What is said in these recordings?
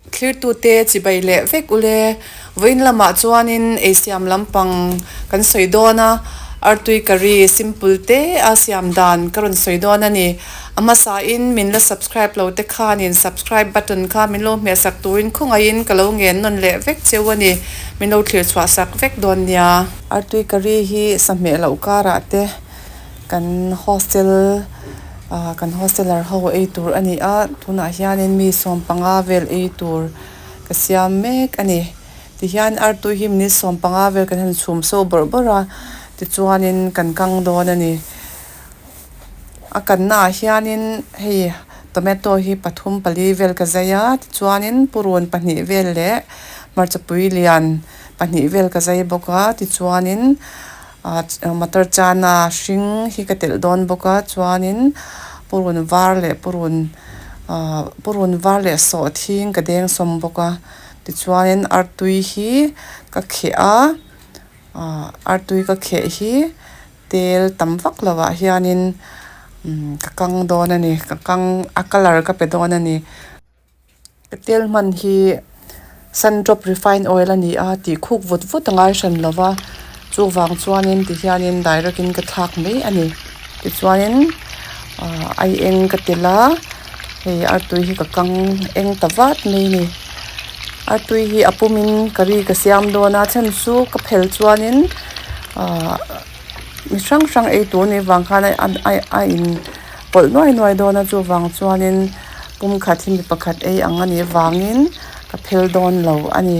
Thlirtute chibai leh vek ule. Vawiin lamah chuanin eisiam lampang kan sawi dawn a, artui curry simple te a siam dan ka rawn sawi dawn a ni. A hmasain min la subscribe lo te khanin subscribe button kha min lo hmehsak turin khawngaihin ka lo ngen nawn leh vek cheu a ni. Min lo thlir chhuah sak vek dawn nia. Artui curry hi sahmeh loh karah te Kan hostel ah kan hosteler ho ei tur a ni a, tunah hianin mi sawmpanga vel ei tur ka siam mek a ni. Tihian artui hi minute sawmpanga vel kan han chhum so bawrh bawrh a, tichuanin kan kang dawn a ni. A kannaah hianin hei tomato hi pathum pali vel ka zai a, tichuanin purun pahnih vel leh hmarchapui lian pahnih vel ka zai bawk a, tichuanin. Motor chana hring hi ka telh dawn bawk a chuanin purun var leh purun ahh purun var leh sawhthing ka deng sawm bawk a tichuanin artui hi ka kheh a ahh artui ka kheh hi tel tam vak lo ah hianin umm ka kang dawn a ni ka kang a colour ka pe dawn a ni. Ka tel hman hi sundrop refine oil a ni a tih khuk vut vut a ngai hran lo va chuvang chuanin tihianin direct in ka thlak mai a ni tichuanin ah ai eng ka tel a hei artui hi ka kang eng ta vat mai a ni artui hi a pumin curry ka siam dawn a chhan chu ka phel chuanin ah mi hrang hrang ei tur a nih vang khan a in pawlh nuai nuai dawn a chuvang chuanin pum khat hi mi pakhat ei ang a nih vangin ka phel dawn lo a ni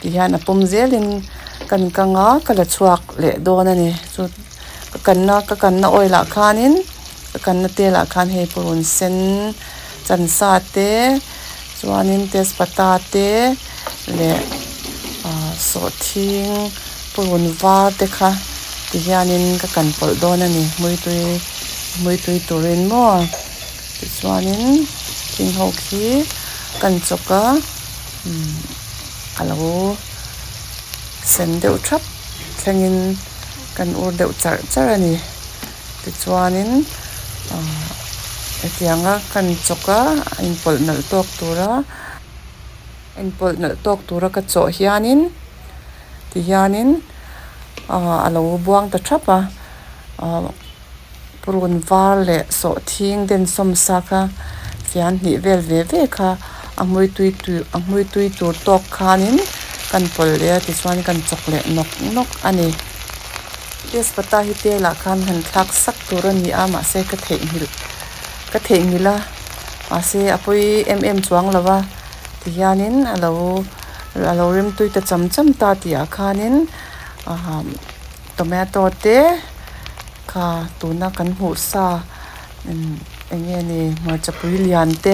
tihian a pum zelin kan kang a ka la chhuak leh dawn a ni chu ka kanna ka kanna oil ah khanin ka kanna tel ah khan hei purun sen chan sa te chuanin tezpata te leh ah sawhthing purun var te kha tihianin ka kan pawlh dawn a ni hmuitui hmuitui turin maw tichuanin thing ho khi kan chawk a umm a lo sen deuh thap thlengin kan ur deuh charh charh a ni tichuanin ahh hetianga kan chawk a a inpawlh nalh tawk tura a inpawlh nalh tawk tura ka chawh hianin. Tihianin aah a lo buang ta thap a aah purun var leh sawhthing den sawm sa kha fian hnih vel ve ve kha a hmui tui tur a hmui tui tur tawk khanin kan pawlh leh a tichuan kan chawk leh nawk nawk a ni. Tezpata hi tel ah khan han thlak sak tur a ni a mahse ka theihnghilh ka theihnghilh a mahse a pawi em em chuang lo va. Tihianin a lo a lo rim tui ta cham cham ta tih ah khanin ahh tomato te kha tuna kan hmuh sa eng nge ni hmarchapui lian te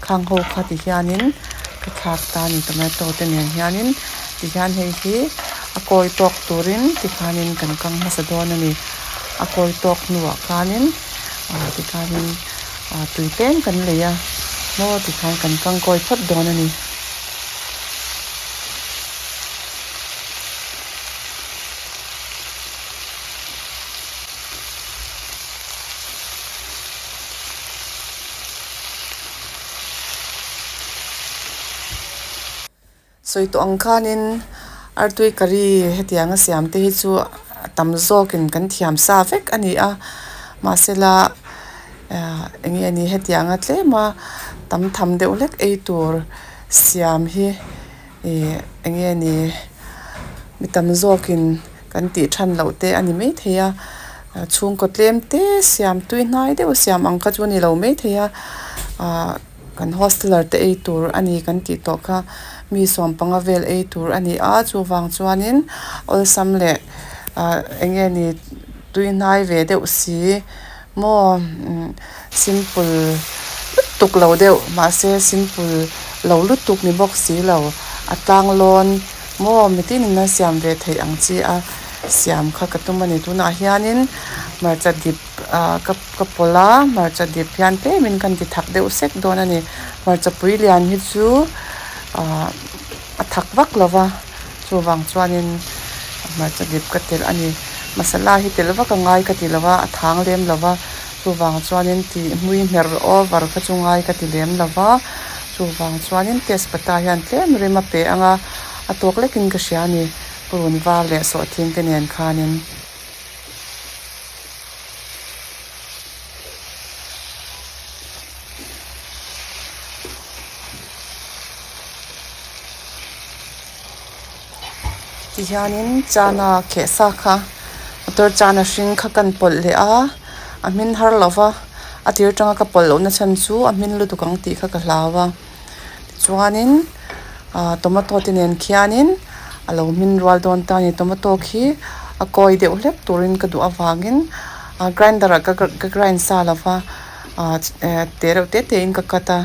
khang ho kha ti hianin ka thlak ta a ni tomato te nen hianin tihian hei hi a kawi tawk turin tikhanin kan kang hmasa dawn a ni a kawi tawk hnuah khanin ah tikhanin. Ah tui tlem kan lei a maw tikhan kan kangkawi phawt dawn a ni. Sawi tawh ang khanin artui curry hetianga siam te hi chu a tam zawkin kan thiam sa vek a ni a, mahsela eng nge ni hetianga tlema tam tham deuh hlek ei tur siam hi ih eng nge ni mi tam zawkin kan tih than loh te a ni maithei a, chhungkaw tlem te siam tui hnai deuh siam ang kha chu a ni lo maithei a ah. Kan hosteler te ei tur a ni kan tih tawh kha mi sawm panga vel ei tur a ni a chuvang chuanin awlsam leh ah eng nge ni tui hnai ve deuh si maw simple lutuk lo deuh mahse simple lo lutuk ni bawk si lo a tlang lawn maw mitin in a siam ve theih ang chi a siam kha ka tum a ni tunah hianin hmarcha dip. ah ka ka pawlh a hmarcha dip hian tlemin kan ti thak deuh sek dawn a ni hmarcha pui lian hi chu ah a thak vak lo va chuvang chuanin hmarcha dip ka telh a ni masala hi telh vak a ngai ka ti lo va a thang lem lo va chuvang chuanin tih hmui hmer over kha chu ngai ka ti lem lo va. Chuvang chuanin tezpata hian tlem rim a pe ang a, a tawk lekin ka hria a ni, purun var leh sawhthing te nen khanin. Tihianin chana kheh sa kha motor chana hring kha kan pawlh leh a a hmin har lo va a tir atanga ka pawlh lohna chhan chu a hmin lutuk ang tih kha ka hlau a tichuanin ah tomato te nen khianin a lo hmin rual dawn ta a ni tomato khi a kawi deuh hlek turin ka duh avangin ah grinder ah ka grind sa lo va ah te reuh te te in ka cut a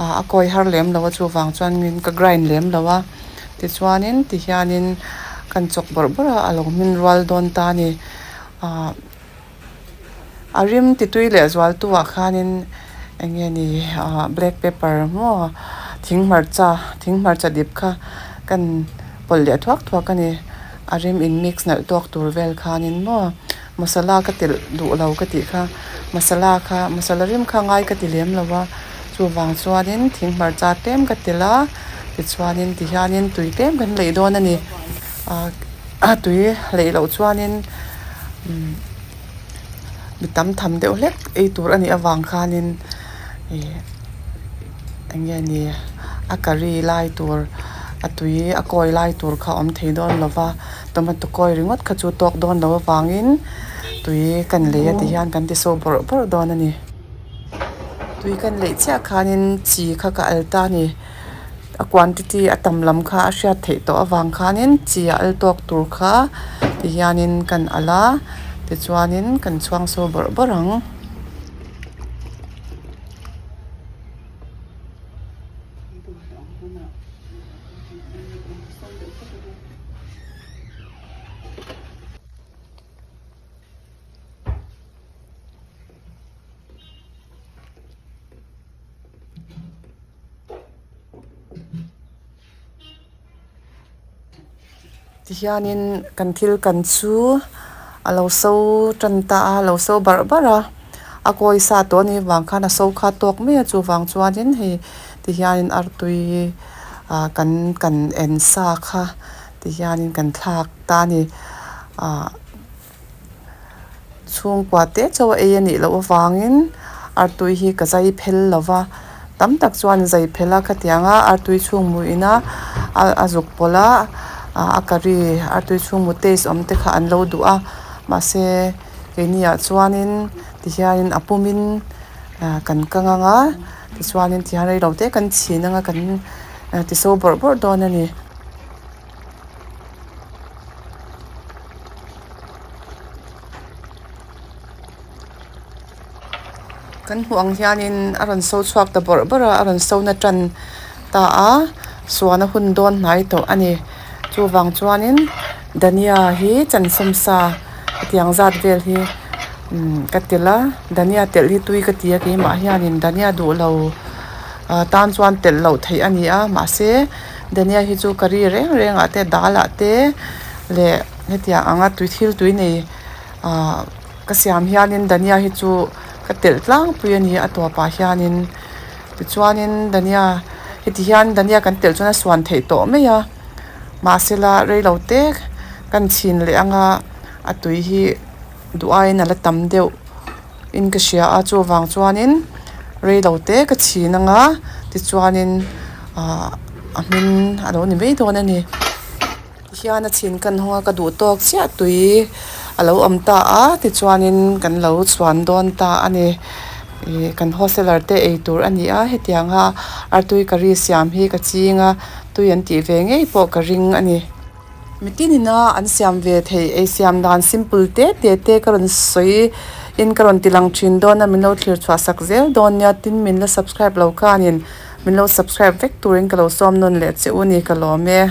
ah a kawi har lem lo a chuvang chuanin ka grind lem lo a. Tichuanin tihianin kan chawk bawrh bawrh a, a lo hmin rual dawn ta a ni. Ahh a rim ti tui leh zual tu ah khanin eng nge ni ahh black pepper maw thing hmarcha thing hmarcha dip kha kan pawlh leh thuak thuak a ni. A rim in mix nalh tawk tur vel khanin maw masala ka telh duh lo ka tih kha masala kha masala rim kha ngai ka ti lem lo a chuvang chuanin thing hmarcha tlem ka telh a tichuanin tihianin tui tlem kan leih dawn a ni ah tui leih loh chuanin umm mi tam tham deuh hlek ei tur a nih avang khanin ih eng nge ni a curry lai tur a tui a kawi lai tur kha a awm thei dawn lo va tomato kawi ringawt kha chu tawk dawn lo avangin tui kan lei a ti hian kan ti so bawrh bawrh dawn a ni tui kan leih chiah khanin chi kha ka al ta a ni a quantity a tam lam kha a hriat theih tawh avang khanin chi a al tawk tur kha ti hianin kan al a tichuanin kan chhuang so bawrh bawrh ang. Tihianin kan thil kan chu a lo so tan ta a, a lo so barh barh a, a kawi sa tawh a nih vang khan a so kha tawk mai a chuvang chuanin hei tihianin artui ah kan kan en sa kha tihianin kan thlak ta a ni ah. Chhungkua te chaw a ei a nih loh avangin artui hi ka zai phel lo va, tam tak chuan zai phel a khatiang a artui chhungmu ina a zuk pawlh a a curry artui chhungmu taste awm te kha an lo duh a mahse keini ah chuanin tihianin a pumin kan kang ang a tichuanin tihian reilo te kan chhin ang a kan tiso bawrh bawrh dawn a ni. Kan hmuh ang hianin a rawn so chhuak ta bawrh bawrh a a rawn so na tan ta a suan a hun dawn hnai tawh a ni chuvang chuanin dhania hi chansawm sa hetiang zat vel hi umm ka telh a dhania telh hi tui ka ti a keimah hianin dhania duh lo ah tan chuan telh loh theih a ni a mahse. Dhania hi chu curry reng reng ah te dal ah te leh hetiang anga tui thil tui nei ahh ka siam hianin dhania hi chu ka telh tlangpui a ni a tawpah hianin tichuanin dhania heti hian dhania kan telh chuan a suan theih tawh mai a mahsela reilo te kan chhin leh anga a tui hi duh aiin a la tam deuh. in ka hria a chuvang chuanin reilo te ka chhin anga tichuanin ahh a hmin a lo ni mai dawn a ni tihian a chhin kan hawng a ka duh tawk chiah tui a lo awm ta a tichuanin kan lo chhuan dawn ta a ni ih kan wholesaler te ei tur a ni a hetiang a artui curry siam hi ka ching a tui an tih ve ngei pawh ka ring a ni. Mitin ina an siam ve thei ei siam dan simple te te te ka rawn sawi in ka rawn ti lang thin dawn a min lo thlir chhuah sak zel dawn nia tin min la subscribe lo khanin min lo subscribe vek turin ka lo sawm nawn leh che u ni ka lawm e.